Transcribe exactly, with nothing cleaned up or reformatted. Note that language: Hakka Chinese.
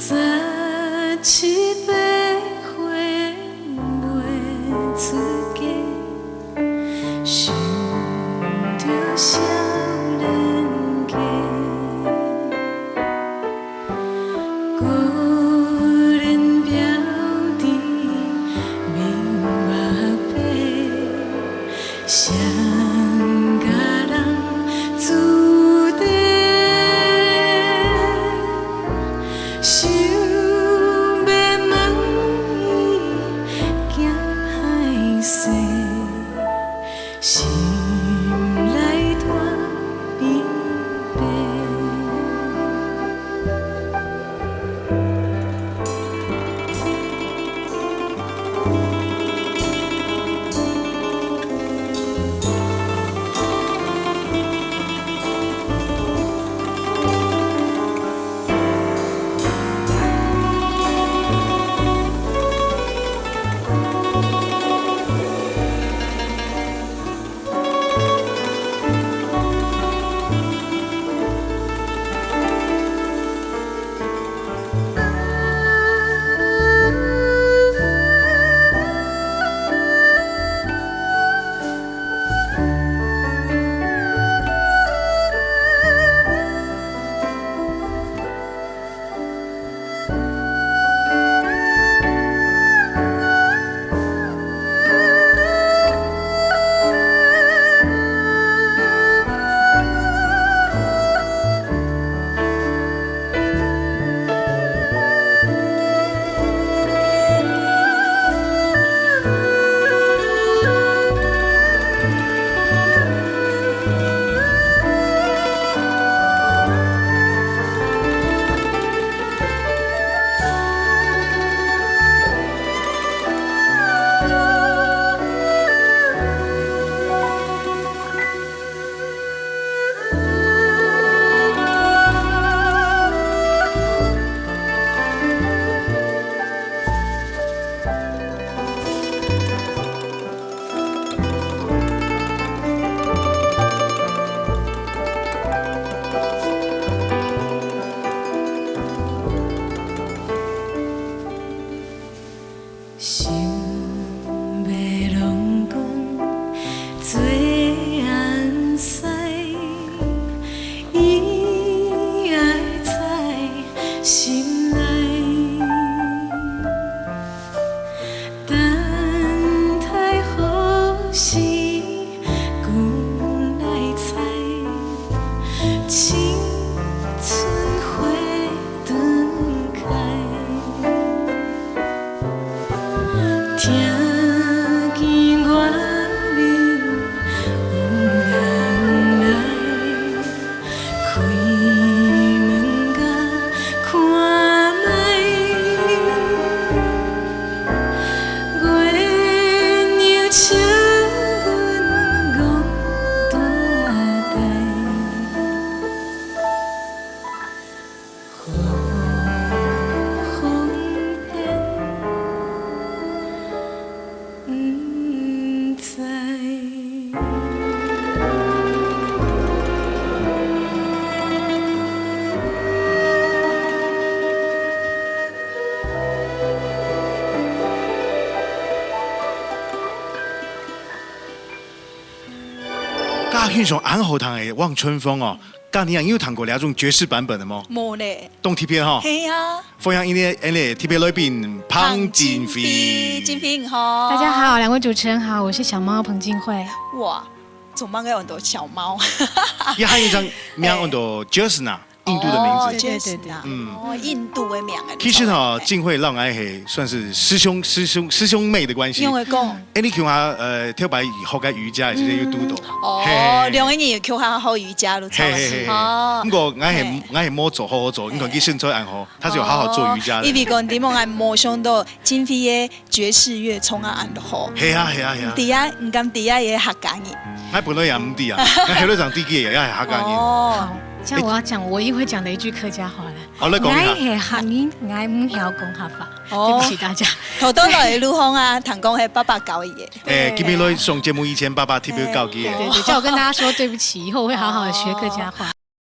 十七八歲未出嫁，想著少年家。 可憐表弟面目白，雙家人子弟，想欲問伊驚歹勢。 心內大悲悲。想欲攏講做安西，伊愛在心內。等待何時 歸來在青春花燈開，聽見外面有人來，開門共看覓。 月娘笑阮戇大大，好風騙毋知。 家鄉上恁好聽个望春風哦，家娘有聽過這種爵士版本个無？無咧。當特別吼。係啊。歡迎𫣆俚，𫣆俚特別來賓彭京輝。京輝，京輝你好。大家好，兩位主持人好，我是小貓彭京輝。哇，做麼个有恁多小貓？佢還有一張名叫做Jyotsna。 印度的名字。哦，Jyotsna，嗯。哦，印度个名啊。其實吼，京輝摎𠊎係算是師兄、師兄、師兄妹的關係。因為講，欸，你共下，呃，頭擺學个瑜伽，其實有堵到。哦，嘿嘿嘿。兩個人共下學瑜伽，就差不多。嘿嘿嘿嘿。哦。毋過𠊎係，嘿。𠊎係無做，好好做，你看佢身材恁好，他是有好好做瑜伽的。哦，因為講，你莫，𠊎無想到京輝个 爵士樂創啊恁好。係啊，係啊，係啊。毋知啊，毋敢知啊，也客家人。𠊎本來也毋知啊，𠊎後來正知佢也係客家人。哦。好，這樣我要講我一定會講的一句客家話了。好，來講一下。𠊎係客人，𠊎毋曉講客話。哦。對不起大家。頭到來的路項啊，聽講係爸爸教佢个。欸，今日來上節目以前，爸爸特別教佢个。對，對，對，叫我跟大家說對不起，以後我會好好地學客家話。